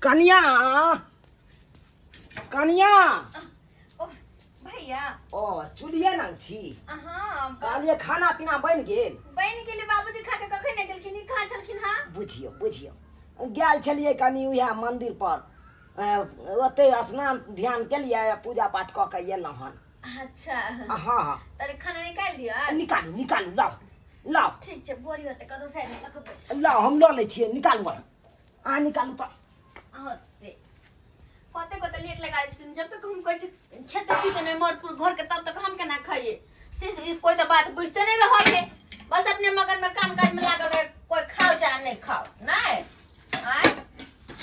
कनिया, कनिया। ओ भैया। ओ चुलिया नाम छी। हाँ। कहलिए खाना पीना बनि गेल? बनि गेलै, बाबूजी खा के कखन नहि गेलखिन, ई कहाँ छलखिन? हाँ। बुझियौ बुझियौ, गेल छलियै कनि उएह मंदिर पर, ओतै स्नान ध्यान केलियै आ पूजा पाठ कऽ के एलहुँ हन। अच्छा। हँ हँ। ताले खाना निकालि दिअ। निकालू निकालू, लाउ लाउ। ठीक छै, बोरी होतै कतौ साइड मे रखबै। लाउ, हम लऽ लै छियै, निकालू अहाँ, अहाँ निकालू तऽ। होतै कते कते लेट लगा दै छथिन। जब तक हम कहै छी खेत छी तऽ नहि मरतुर घर के, तब तक हम केना खाइए से से कोई तऽ बात बुझते नहीं रहल है। बस अपने मगन में काम काज में लागल रहे, कोई खाओ चाहे नहीं खाओ। नहीं आय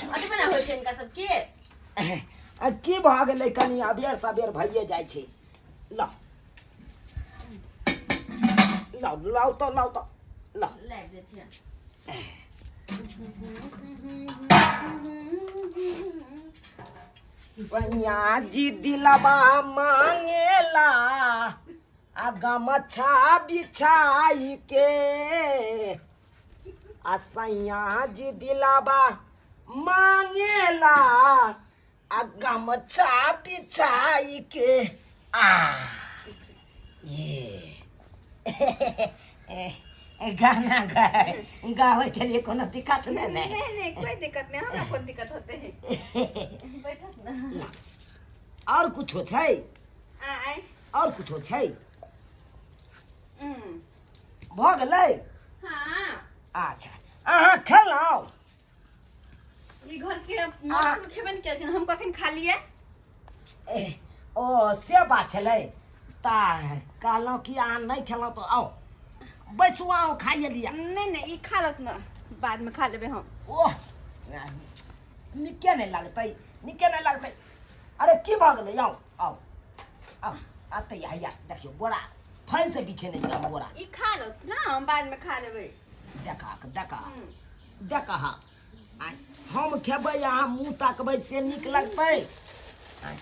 अभी ना होइ छै इनका सबके। आ की भऽ गेलै? कनि अबेर सबेर भइए जाइ छै। लाउ लाउ लाउ तऽ, लाउ तऽ, लाउ। लाबि दै छियै। सैया जी दिलबा मांगेला आ गमछा बिछाई के, आ सैया जी दिलबा मांगेला आ गमछा बिछाई के। आ ये गाना गाबै छलियै, कोनो दिक्कत नहि ने? नहीं नहीं, कोई दिक्कत नहीं, हमरा कोन दिक्कत होते है, बैठत ना। आओर कुछो छै? आय। आओर कुछो छै? भऽ गेलै? हाँ। अच्छा, अहाँ खेलहुँ? ई घर के मौसम खेबे ने केलखिन, हम कखन खा लिए? एह, ओ से बात छलै तऽ कहलहुँ कि अहाँ नहि खेलहुँ तऽ आउ बैसू, आउ खाइए लिअ। नहीं नहीं, ई खा लत ना, बाद में खा लेबे हम। ओह, नीके नहि लगतै, नीके नहि लगतै। अरे की भऽ गेलै? आउ आउ आउ, अतै हैया देखियौ, बोरा फल से बिछेने छी हम बोरा। ई खा लत ना, हम बाद में खा लेबे। देखा देखा देखा, आय, हम खेबै अहाँ मुँह ताकबै से नीक लगतै? आय,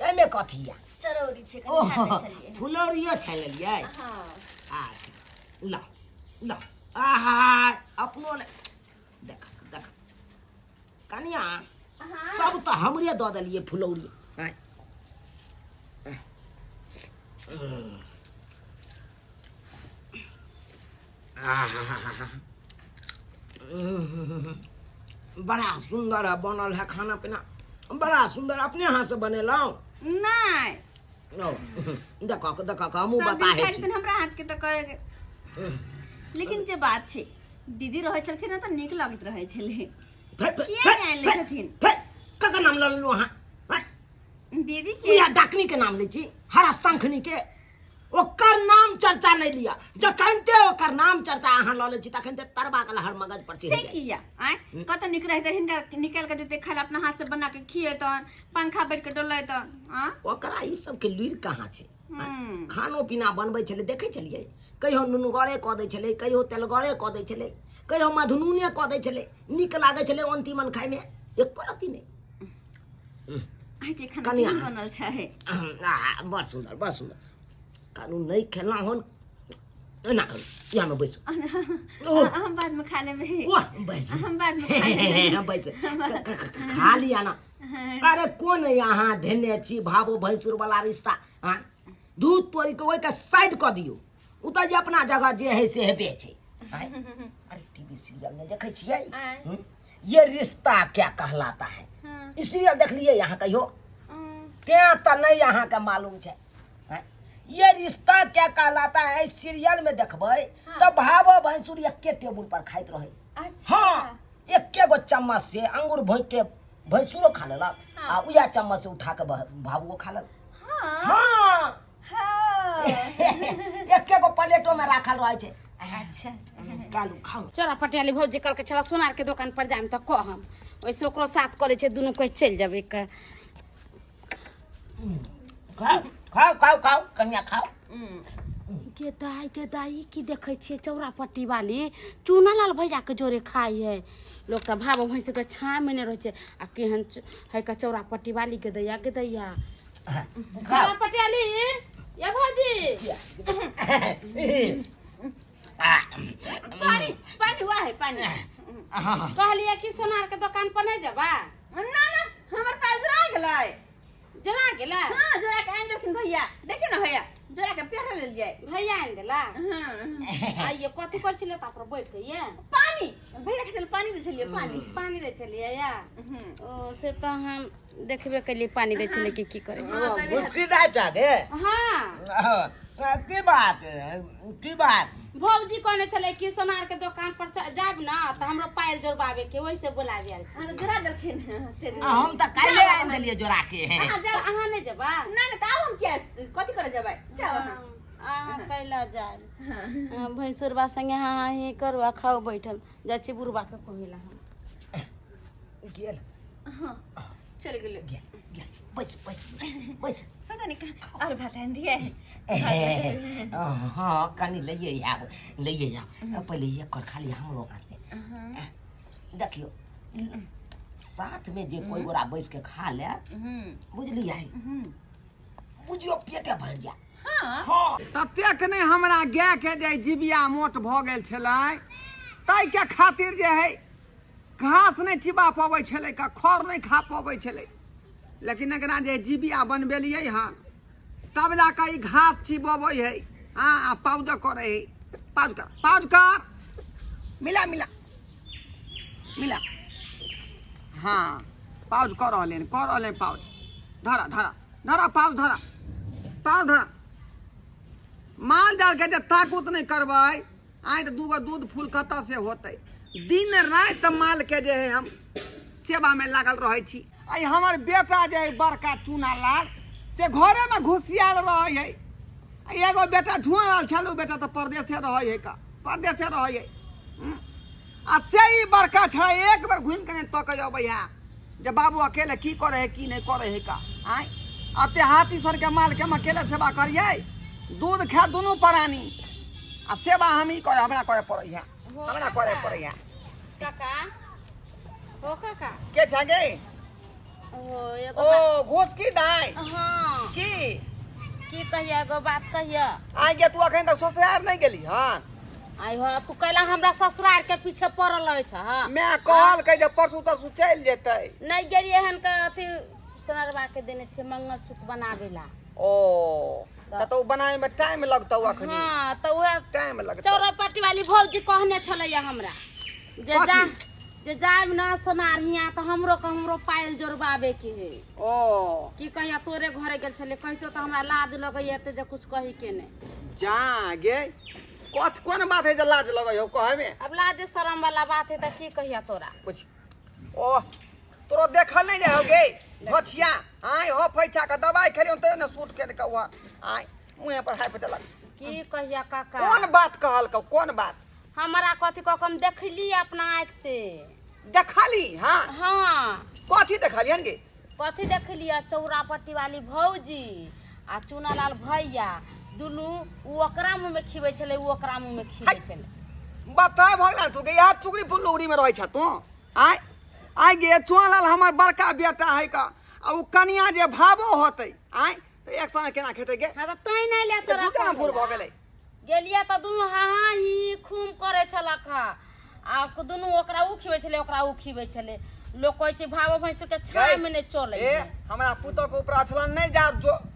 एहिमे कथी यऽ? चरौरी छै, कनि ओह खा लै छलियै। फुलौरियो छानि लेलियै? हाँ। अच्छा, ला ला, आहा, अपनो ले। देख देख कनिया। हाँ। सब तऽ हमरे दऽ देलियै फुलौरी। आय। आहा, बड़ा सुंदर है बनल है खाना पीना, बड़ा सुंदर। अपने हाथ से बनेलहुँ? नहीं। ओ, देखो देखो, हमहूँ सब दिन बताहे खाइ छी। छथिन हमरा हाथ के तऽ कहे, लेकिन जे बात छै, दीदी रहै छलखिन ने तऽ नीक लगैत रहै छलै। फेर फेर किया फेर नहि आनि लै फेर छथिन? फेर ककर नाम लऽ लेलहुँ अहाँ? हैं? दीदी के। उएह डाकनी के नाम लै छी, हरा शंखनी के। ओकर नाम चर्चा नहि लिअ। जखनते ओकर नाम चर्चा अहाँ लऽ लै छी तखनते तरबा के लहर मगज पर से चढ़ि जाइ। किया आय? कत नीक रहते, हिनका निकाल के देते खाला, अपना हाथ से बना के खियेतन, पंखा बैठ के डोलेतन। आ ओकरा ई सबके लुरि कहाँ छै? हम्म। खानो पीना बनबै छलै, देखै छलियै, कहियो नुनगरे कऽ दै छलै, कहियो तेलगरे कऽ दै छलै, कहियो मधुनूने कऽ दै छलै। नीक लागै छलै अन्तिमन खायमे? एको रत्ती नहि। अहाँके खाना कनिया। केहन बनल छै? आ, बड़ सुन्दर, बड़ सुन्दर। कानू नहि खेलहुँ हन, एना करू, इएहमे बैसू। ओह। हम बाद में खा लेबै। वाह, बैस। हम बाद में खा लेबै। बैस, खा लिया ना। अरे कोन अहाँ धेने छी भावो भैंसुर वाला रिश्ता? हाँ, दूध तोड़ि के ओहिके साइड कऽ दियौ, ओ तऽ जे अपना जगह जे है से हेबे छै। आँय? अरे टीवी सीरियल नहि देखै छियै? आँय। हम्म? ये रिश्ता क्या कहलाता है। हाँ। ई सीरियल देखलियै अहाँ कहियो? तें तऽ नहि अहाँके मालूम छै। आँय? ये रिश्ता क्या कहलाता है सीरियल में देखबै तऽ भावो भैंसुर एके टेबुल पर खाइत रहै। अच्छा। हाँ, एके गो चम्मच से अंगूर भोंकि के भैंसुरो खा लेलक हाँ। आ उएह चम्मच से उठा के भावुओ खा लेलक। हाँ। हाँ। हाँ। एके गो प्लेटो में राखल रहै छै। अच्छा। कालू खाउ। चोरा पटियाली भौजी कहलकै छला सोनार के दोकान पर जायब तऽ कहम, ओहिसे ओकरो साथ करै छै, दुनू कोइ चलि जेबै के। खाउ खाउ खाउ खाउ कनिया, खाउ। गे दाई, गे दाई, की देखै छियै? चौरा पट्टी वाली चूना लाल भैया के जोरे खाइ है। लोक तऽ भाव भैंस के छाँह मे नहि रहै छै आ केहन है के चौरा पट्टी वाली के दैया, के दैया। चौरा पटियाली ये भौजी। पानी पानी हुआ है पानी। हाँ हाँ। कहलिए कि सोनार के दोकान पर नहीं जेबा? ना ना, हमर पायल जोड़ा गेलै। जोड़ा गेला? हाँ, जोड़ा के आनि देलखिन भैया। देखियौ ने भैया, जोड़ा के पेहर लेलियै। भैया आनि देला? हाँ। आइए कथी करै छलियै तऽ पर बैठ के ये? पानी भैया के छलै, पानी दै छलियै, पानी। पानी दै छलियै या? हम्म। ओ से तऽ हम देखबे केलियै, पानी दै छलियै कि की करै छलियै। मुश्किल आबि गे। हाँ। की बात, की बात? भौजी कहने छलै कि सोनार के दोकान पर जायब ना तऽ हमरो पायल जोड़बाबे के, ओहि से बोलाबे आयल छी। हाँ, तऽ जोड़ा देलखिन। हाँ, ते आ, हम तऽ काल्हि आनि देलियै जोड़ा के। हाँ, तऽ जाउ। अहाँ नहि जेबा? ना ना, तऽ आब हम किया कथी करे जेबै? जाउ अहाँ। अहाँ कैला जायब? हाँ। अहाँ भैंसुरबा संगे हाँ हाँ ही करू आ खाउ बैठल। जाइ छी बुढ़बा के कहै ला हम। गेल। हाँ, चलि गेलै। गेल गेल, बैस बैस बैस। पता नहीं कहाँ और भात आनि दिए। हाँ, कनि लैए आब, लैए आब। पहिले एक कर खाली हमरो हाथ से। देखियौ, साथ में जे कोई गोरा बैस के खा ले, बुझलियै, बुझियौ पेटे भरि जाय। हाँ। हाँ। ततेक नहि हमरा गायके जे जिबिया मोट भऽ गेल छलै, ताहिके खातिर जे है घास नहि चिबा पबै छलै का, खर नहि खा पबै छलै। लेकिन एकरा जे जिबिया बनबेलियै हन, तब जाकऽ ई घास चिबबै है। हँ, आ पाउज करै है। पाउज कर, पाउज कर, मिला मिला मिला। हँ, पाउज कऽ रहलै हन, कऽ रहलै पाउज। धरा धरा धरा, पाउज धरा, पाउज धरा। माल जाल के जे ताकूत नहि करबै आइ, तऽ दूगो दूध फूल कतऽ से होतै? दिन राति माल के जे है हम सेवामे लागल रहै छी। आइ हमर बेटा जे है बड़का चूना लाल, से घरेमे घुसियाल रहै है। आ एगो बेटा झुआ लाल छल, ओ बेटा तऽ परदेसे रहै है का, परदेसे रहै है। आ से ई बड़का छलै, एक बेर घुमि के नहि तकै अबै है जे बाबू अकेले की करै है, की नहि करै है का। आँय, अते हाथी सरके मालके हम अकेले सेवा करियै? दूध खाय दुनू प्राणी आ सेवा हम ही करे, हमरा करे पड़ै है, हमरा करे पड़ै है। काका, हो काका। के छा गे? ओ एगो ओ घोसकी दाइ? हाँ। की? की कहिया, एगो बात कहिया। आइ गे, तू अखन तक ससुरार नहि गेली हन? आइ हो, तू कैला हमरा ससुरार के पीछे पड़ल रहै छ? हाँ। मैं कहलकै जे परसू तरसू चलि जेतै। नहि गेलियै हन के अथी सोनरबा के देने छियै मंगलसूत्र बनाबे ला। ओ तऽ ओ बनावे में टाइम लगतौ अखनी। हाँ, तऽ उएह टाइम लगतौ। चौरापट्टी वाली भौजी कहने छलैया हमरा जे कथी? जा जे जायब न सोनार हियाँ तऽ हमरो के हमरो पायल जोड़बाबे के है। ओ की कहिया, तोरे घरे गेल छलै, कहितो तऽ हमरा लाज लगैया एते जे कुछ कही के नहि। जा गे, कथ कोन बात है जे लाज लगै हो कहै में? अब लाज शरम वाला बात है तऽ की कहिया तोरा? कुछ ओ तोरो देखल नहीं जाय हो गे धोथिया? आय हो, फैछा के दवाई खेलियो तैयो ने सूट के कौआ। आय मुँहे पर हाइप देलक। की कहिया काका? कोन बात कहलकौ, कोन बात? हमरा कथी कह, हम देखली अपना आँखि से। देखली? हाँ। हाँ। कथी देखलियन गे? कथी देखलियै, चौरापट्टी वाली भौजी आ चुनालाल भैया दुनू, उ ओकरा मुँह में खिबै छलै, उ ओकरा मुँह में खिबै छलै। बता भगवान तू गे, यहाँ चुगड़ी फुलुगड़ी में रहै छ तू? आय आय गे, चुआलाल हमर बड़का बेटा है का, आ उ कनिया जे भावो होतै, आय तऽ एक संगे केना खेतै गे? हाँ, तऽ तैं नहि ले तऽ तोरा झूठा फूर भऽ गेलै। गेलियै तऽ दुनू हाँ हाँ ही ही खूम करै छलक हँ, आ दुनू ओकरा उ खिबै छलै, ओकरा उ खिबै छलै। लोक कहै छै भावो भैंस के छाँह में नहि चलै ए है। हमरा पुतोह के ऊपर अछलन नहि जा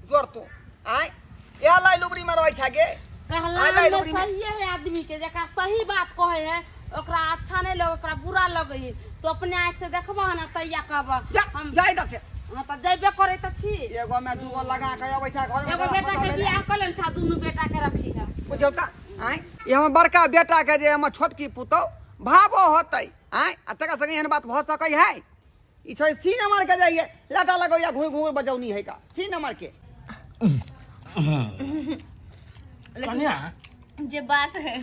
जोर तू। आय इएह लाई लुबड़ी में रहै छ गे? कहला आय लाई में लुबड़ी में। सहिए है, आदमी के जकरा सही बात कहै है ओकरा अच्छा नहीं लगे, ओकरा बुरा लगे है। तो अपने आँख से देखबह ना तैया कहबह। जा। हम जा इधर से। हाँ, तऽ जैबे करे तऽ छी। एगो में दूगो लगा के अबै छ घर में। एगो बेटा के बियाह कऽ लेने छा, दुनू बेटा के रखी है। बुझौ तऽ आँय, ई हमर बड़का बेटा के जे हमर छोटकी पुतोह भावो होतै, आँय, आ तकर संगे एहन बात भऽ सकै है? ई छै सी नंबर के जाइए लाटा लगैया, घुर घुर बजौनी है का सी नंबर के। कन्या, जे बात है,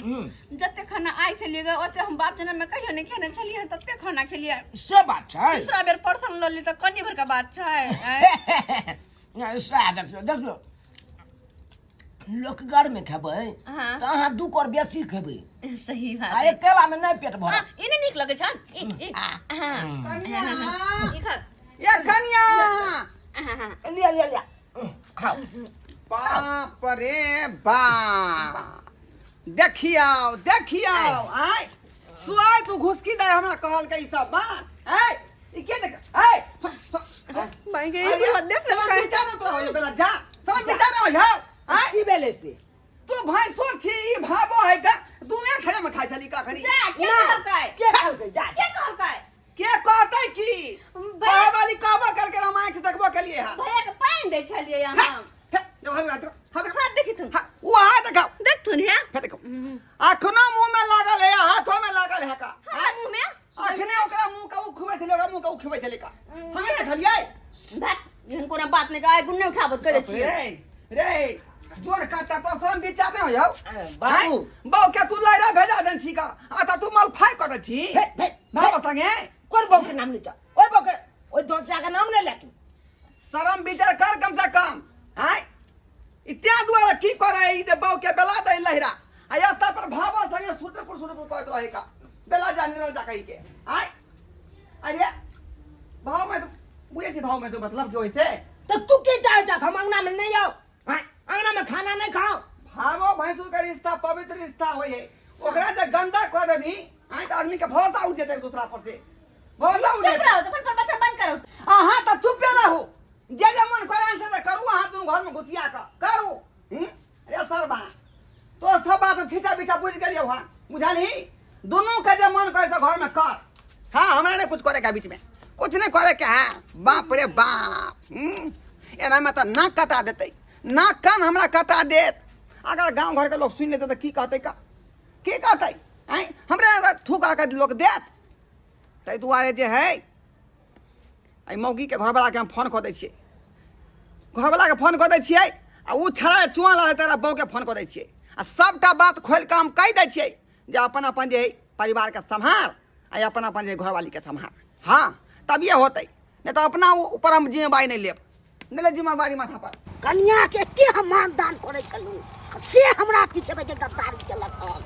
जते खाना आइ खेलियै गे, ओते हम बाप जनम में कहियो नहि खेने छलियै हन, तते खाना खेलियै। से बात छै। तीसरा बेर परसन लऽ ली तऽ कनि भरका बात छै, आँय? सएह देखियौ, देखियौ, लोक घर में खेबै हाँ। तऽ अहाँ दू कर बेसी खेबै। सही बात आ है। अकेला में नहि पेट हाँ, भरत। ई नहि नीक लगै छन ई ई? हाँ। कनिया। ई खा। ये कनिया। हाँ हाँ। लिया लिया लिया, खाओ। बाप रे बाप, देखियौ देखियौ, आय सुआय तू घुसकी दे हमरा कहल के ई सब बात ए ई के देख ए भाई के अरे देख साला विचार न तोरा होय बेला जा साला विचार न होय हां की भेलै से तू भैंसुर छी ई भाबो है का दुनिया खेले में खाइ छली का खरी जा के कहलकै के कहलकै जा के कहलकै के कहतै की भैया- कहे वाली कहबो करके रामायण से देखबो के लिए हां भैया के पानि दै छलियै हम हाथ हाथ देखी तू हाँ, वो हाथ देखाओ देखथुन हे हे देखो अखनो मुंह में लागल है हाथों में लागल है का हमरा मुंह में अखने ओकरा मुंह के उखबै छलै ओकरा मुंह के उखबै छलै का हमे देखलियै धत एहन कोनो बात नहि आइ गुण नहि उठाबत करै छियै रे रे जोर काटा तो शरम विचार नहीं हो बाबू। बाबू के तू लैरा भेजा देन छी का आ त तू मलफाई करै छी हे, हे, बाबा संगे कोन बहू के नाम ले जा ओहि बहू के ओहि दोचा के नाम नहि ले तू शरम विचार कर कम से कम आय इत्या दुआरे की करे ई जे बाबू के बेला दे लहरा आ या ता पर भाबो संगे सुटरपुर सुटरपुर कहत रहे का बेला जा निरल जा कही के आय अरे भाव में तो बुझे छी भाव में तो मतलब की होइसे तऽ तू की चाहे छ हम अंगना में नहीं आओ आँय, अंगना में खाना नहीं खाओ भावो भैंसुर के रिश्ता पवित्र रिश्ता होय है ओकरा जे गंदा कह देबी आय तऽ आदमी के भरोसा उठ जेतै दूसरा पर से भरोसा उठ चुप जेतै रहो तो अपन पर बंद करो अहाँ तऽ चुपे रहू जे जे मन करे से करू अहाँ दुनू घरमे घुसिया कऽ करू हूँ? अरे सरबा तो सब बात छीचा बीचा बुझि गेलियौ हँ बुझलही दुनू के जे मन करे से घरमे कर हाँ हमरा नहि कुछ करे के बीचमे कुछ नहि करे के है बाप रे बाप हूँ? एनामे तऽ नाक कटा देतै नाक कान हमरा कटा देत अगर गाँव घरके लोग सुनि लेतै तऽ की कहतै का की कहतै आँय हमरे थूक आके लोक देत ताहि दुआरे जे है एहि मौगीके घरवलाके हम फोन कऽ दै छियै घरवलाके फोन कऽ दै छियै आ ओ छड़ा चुआ लड़ै तकरा बहूके फोन कऽ दै छियै आ सबटा बात खोलि कऽ हम कहि दै छियै जे अपन अपन जे हइ परिवारके सम्हार आ अपन अपन जे घरवालीके सम्हार हँ तभिए होतै नहि तऽ अपना ऊपर हम जिम्मेवारी नहि लेब नहि लेब जिम्मेवारी माथा पर कनियाके एते हम मानदान करै छलहुँ से हमरा पीछे के गद्दारी केलक हन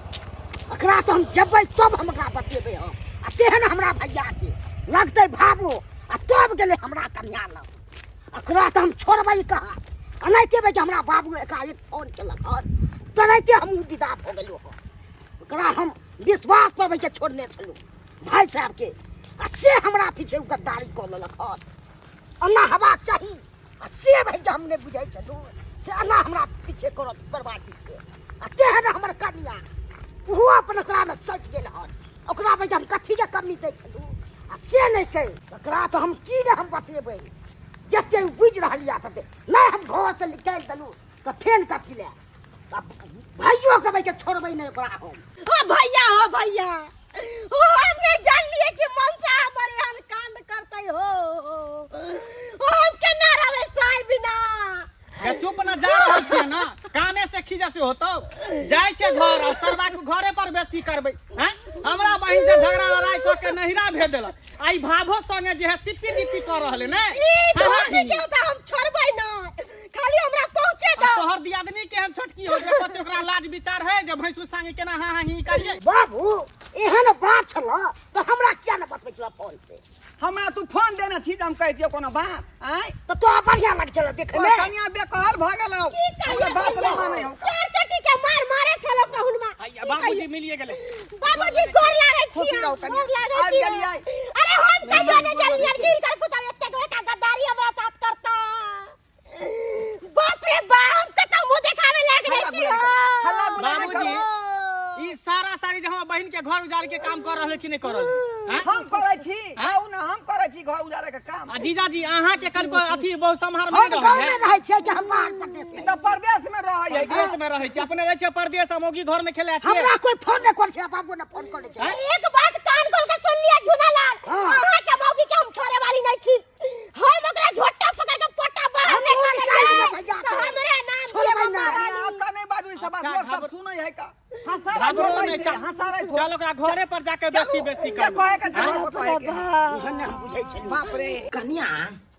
एकरा तऽ हम जेबै तब हम एकरा बतेबै हम आ तेहन हमरा भैयाके लगतै भाबो आ तब गेलै हमरा कनिया लग एकरा तऽ हम छोड़बै कहाँ एनाहिते कि हमरा बाबू एकाएक फोन केलक हन तेनाहिते हमहूँ विदा भऽ गेलहुँ हन ओकरा हम विश्वास पर के छोड़ने छलहुँ भाइ साहबके आ से हमरा पीछे ओ गद्दारी कऽ लेलक हन एना हेबाक चाही आ से भैया हम नहि बुझै छलहुँ से एना हमरा पीछे करत बर्बाद पीछे आ तेहन हमर कनिया ओहो अपन ओकरामे सचि गेल हन ओकरा भैया हम कथीके कमी दै छलहुँ आ से नहि कहि ओकरा तऽ हम की नहि हम बतेबै जते बुझि रहल यऽ तते नहि हम घरसँ निकालि देलहुँ तऽ फेर कथी लए भाइयो के भाई के छोड़बै नहि ओकरा हम ओ भैया हो भैया ओ हम नहीं जान लिए कि मनसा हमर एहन कांड करतै हो ओ हम केना रहबै साल बिना ये चुप ना जा रहल छियै ना काने से खींचा से होतौ जाइ छियै घर आ सरबा के घरे पर बेइज्जती करबै हैं हमरा बहिन से झगड़ा लड़ाई कऽ के नहिरा भेज देलक आ ई भाभो संगे जे है सिप्पी टिप्पी कऽ रहल है ने ई हाँ, हाँ, धोती के तऽ हम छोड़बै ना खाली हमरा पहुँचे आ दो तोहर दियादनी केहन छोटकी हो जे कते ओकरा लाज विचार है जे भैंसुर संगे केना हाँ हाँ ही करिए बाबू एहन बात छल तऽ हमरा किया ने बतबै छल फोन से हमरा तू फोन देने छी जे हम कहि दियौ कोनो बात आँय तऽ तोरा बढ़िया लग छल देखै तोहर मे कनिया बेकहल भऽ गेलौ की हमरा कहिए बात नहि मानै हौ चार चटी के मार मारे छलो पहुनमा आइया बाबूजी मिलिए गेलै बाबूजी गोर लागै छी खुशी रहू कनिया। गोर लागै आबि छी गेलियै। अरे हम कहियो नहि जलियै गिर कर पुता एते गोटा गद्दारी हमरा साथ करता बाप रे बाप हम कतौ मुंह देखावे लायक हल्ला नहीं छी गुल्ला हो। हल्ला गुल्ला नहि बाबूजी करू। ई सारा सारी जे हमर बहिन के घर उजाड़ के काम कर रहल है कि नहीं कर रहल है? हैं? हम करै छी कहू ने हम करै छी घर उजाड़े के काम आ जीजाजी अहाँ के कल को अथी बहु सम्हार में हम नहीं गाँव रहल में है रहै छियै कि हम बाहर प्रदेश ई में तऽ परदेश में रहै है परदेश में रहै छी अपने रहै छी परदेश आ मौगी घर में खेले छियै हमरा कोई फोन नहि करै छै बाबू ने फोन करै छै एक बात कान खोल के सुन लिया झूनालाल हाँ। अहाँ के मौगी के हम छोड़े वाली नहीं छी हम ओकरा झोटा पकड़ के पोटा बाहर हम निकाल निकाल देबै देबै भैया तो के। हमरे नाम छोड़बै के नहि। बाबा आता नहीं बाजू ई सब बात अच्छा, लोग सब घाबर- सुनै है का हंसा रहे घबरो नहीं चल हंसा रहे चल ओकरा घरे पर जाके बेस्ती बेस्ती के कर कहे के छै घर पर कहे के एहन नहि हम बुझै छलियै बाप रे कनिया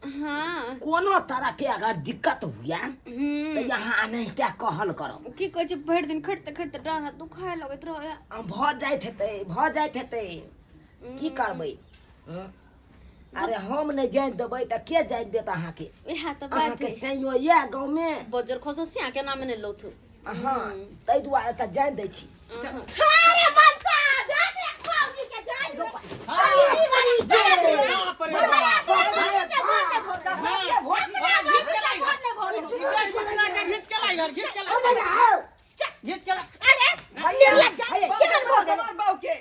हाँ कोनो तरह के अगर दिक्कत हुआ तो यहाँ अनहिते कहल करब की कहै छै भरि दिन खटते खटते डाँड़ हाथ दुखाए लगैत रहै आ भऽ जाइत हेतै भऽ जाइत हेतै की करबै हँ? अरे हम नहि जानि देबै तऽ के जानि देत अहाँके इएह तऽ बात अहाँके है सैयो यऽ गाँवमे बजर खसो सिया के नाम ने लौथ हँ ताहि दुआरे तऽ जानि दै छी अरे मनसा जा रे बाप रे बाप। घीच के ला इधर, घीच के ला, घीच के ला। बाबू के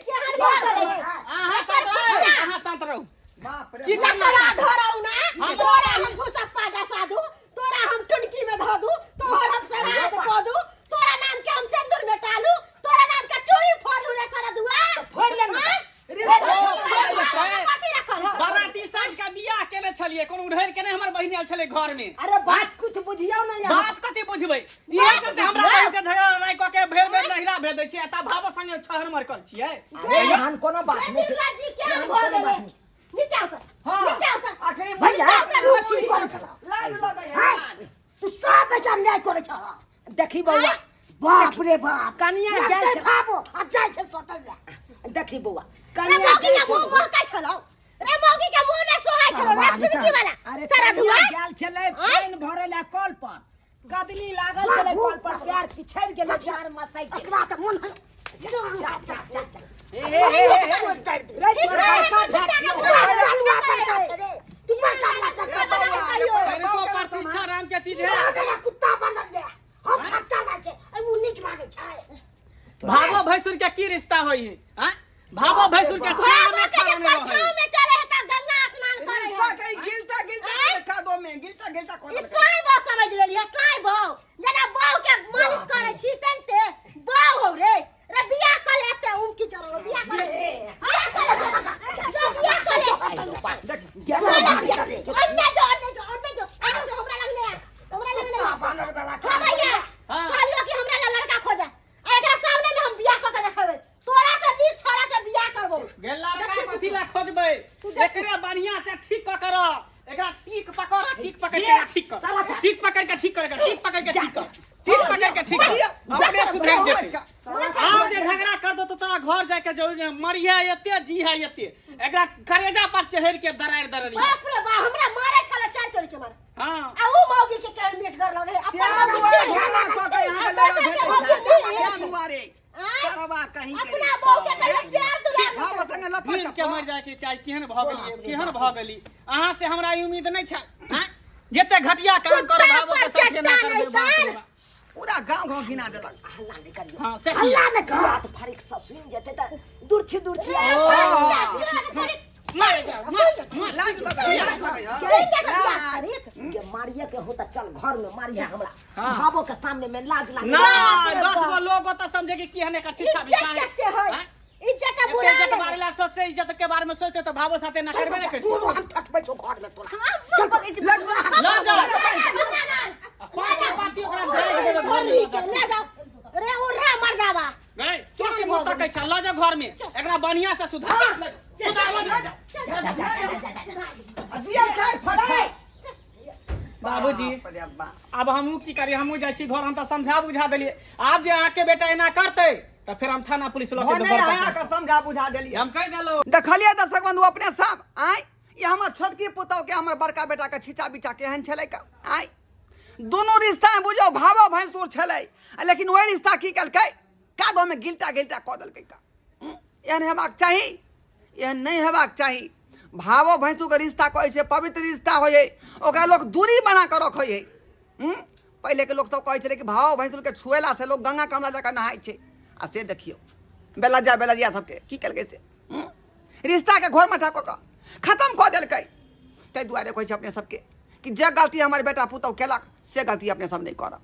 अहाँ शांत रहू, अहाँ शांत रहू। बाप रे की बाप। लकड़ा धराउ ना तोरा हम घुसा पाटा साधु तोरा हम टुनकी में धो दू तोहर हम सराद कऽ दू तोरा नाम के हम सिंदूर में टालू तोरा नाम के चूड़ी फोड़ू रे सरदुआ फोड़ ले ना। कथी रखल हौ? बाराती साँझ का बियाह केने छलियै, कोनो उधेर के नहि हमर बहिन आयल छलै घर में। अरे बात कुछ बुझियौ ना यार। बात कथी बुझबै? इहे चलते हमरा बहिन से झगड़ा लड़ाई कऽ के भेर भेर नहिरा भेज दै छियै, आ ता भावो संगे छहर मरकल छियै। अरे एहन कोनो बात नहि छै। निर्लज्जी केहन भऽ गेलै? नीचा उतर, हाँ, नीचा उतर। अखनी भैया तू की करै छला लाज लगै है हैं? तू सब एहिठाम न्याय करै छला देखी बौआ बाप रे बाप कनिया लगतै जाइ छै। भाबो आ जाइ छै सटल लए देखी बौआ रे कनिया मौगी के जाइ मुंह छै। महकै छलौ रे मौगी के मुंह ने सोहाइ छलौ रे टुनकी वाला अरे सारा कनिया धुआ गेल छलै पानि भरै लए कल पर कदली लागल छलै कल पर पैर पिछड़ि गेलै चार मसै गेल एकरा तऽ मन है जा जा जा जा हे हे हे हे रे तोर बड़का भाय छियौ। ललुआ बड़का छै रे तू बड़का बड़का ए बौआ, ए बौआ, अरे तो प्रतीक्षा राम के चीज है गया कुत्ता बनल ये हम खट्टा लागै छै उ नीक लागै छै भावो भैंसुर के की रिश्ता होई है हाँ? भावो भैंसुर के छाव में भागो के जे खड़ा नहीं परछाव रहै। में चले है त गंगा स्नान करे रिश्ता है के गिलता गिलता कादो में गिलता गिलता ई कोन साई बो समझ लेली है साई बो जेना बो के मालिश करे छी तेनते बो हो रे रे बियाह कर लेते उनकी जरूर बियाह कर ले बियाह कर ले जो बियाह कर ले अन्ने जो अन्ने जो अन्ने जो अन्ने जो हमरा लगने आ हमरा लगने आ बानर वाला हां भैया हाँ। कहलियो कि हमरा ला लड़का खोजा आ एकरा सामने में हम बियाह क के देखेबै तोरा से नीक छोरा से बियाह करबो गेला लड़का कथी ला खोजबै एकरे बढ़िया से ठीक क कर एकरा टीक पकड़ टीक पकड़ के ठीक कर टीक पकड़ के ठीक कर एकरा टीक पकड़ के ठीक कर टीक पकड़ के ठीक कर अपने सुधर जेतै आब जे झगड़ा कर दो तो तोरा घर जाय के जरूरी नहीं मरिया एते जी है एते एकरा करेजा पर चढ़ के दरार दरारी बाप रे बाप हमरा मारे छला चार चोरी के मारे हां आ ऊ मौगी के केहन मीठ कर लगे अपन प्यार मौगी दुआरे के झगड़ा कऽ के यहाँ के लड़ा अपना भेटै मौगी छै। के प्यार दुआरे आँय? करवा कहीं के अपना बहू के कहियो प्यार दुलार भाव संगे लपा दिन के मर जाय के चाही केहन भऽ गेलियै केहन भऽ गेली अहाँ से हमरा ई उम्मीद नहि छल आँय? जते घटिया काम कुत्ता करब भावो पर के साथे ना चट्टान करबै बाप रे ऐसन। बाप। पूरा गांव गांव घिना देलक हल्ला नहि करियौ हाँ से की हल्ला नहि कर बात फरिक से सुनि जेतै तऽ दुर्छी दुर्छी मार जाओ मार मार लाज लगै लाज लगै हँ। के मारिए के हो तऽ चल घर में मारिए हमरा हाँ। भावो के सामने में लाज लागे ना 10 गो लोग ओतऽ समझे कि केहन एकर शिक्षा इज्जत विचार कते है आँय? इज्जत एते बुरा इज्जत बारे ला सोचते इज्जत के बारे में सोचते तो भावो साथे ना करबे ना करते तू हम ठकबै छौ घर में तोरा ना जा पाती पाती ओकरा ढाक देबै घर में ले जाओ रे उर्रा मर्दावा गई क्यों के मुंह तकै छ ल जा घर में एकरा बढ़िया से सुधार सुधार ल जा आ दिया खाय फट फट बाबूजी बाप रे बाप। अब हमहूँ की करी हमहूँ जाइ छी घर हम तऽ समझा बुझा देलियै आब जे अहाँके बेटा एना करतै तऽ फेर हम थाना पुलिस लऽ के भने घर पर अहाँके समझा बुझा देलियै हम कहि देलहुँ देखलियै दर्शक बंधु अपने सब आँय ई हमर छोटकी पुतहु के हमर बड़का बेटा के छिचा बिचा केहन छलै का आँय दुनू रिश्ता में बुझो भावो भैंसुर छलै आ लेकिन ओहि रिश्ता की केलकै कादो में गिलटा गिलटा कऽ देलकै का एहन हेबाक चाही एहन नहि हेबाक चाही भावो भैंसुरके रिश्ता कहै छै पवित्र रिश्ता होइ हइ ओकरा लोक दूरी बना कऽ रखै हइ पहिलेके लोकसभ कहै छलै कि भाव भैंसुरके छुएलासँ लोक गंगा कमला जकाँ नहाइ छै आ से देखियौ बेलज्जा बेलज्जा सबके की केलकै से रिश्ताके घोर मठा कऽ कऽ खतम कऽ देलकै ताहि दुआरे कहै छै अपने सबके कि जे गलती हमर बेटा पुतहु केलक से गलती अपने सब नहि करब।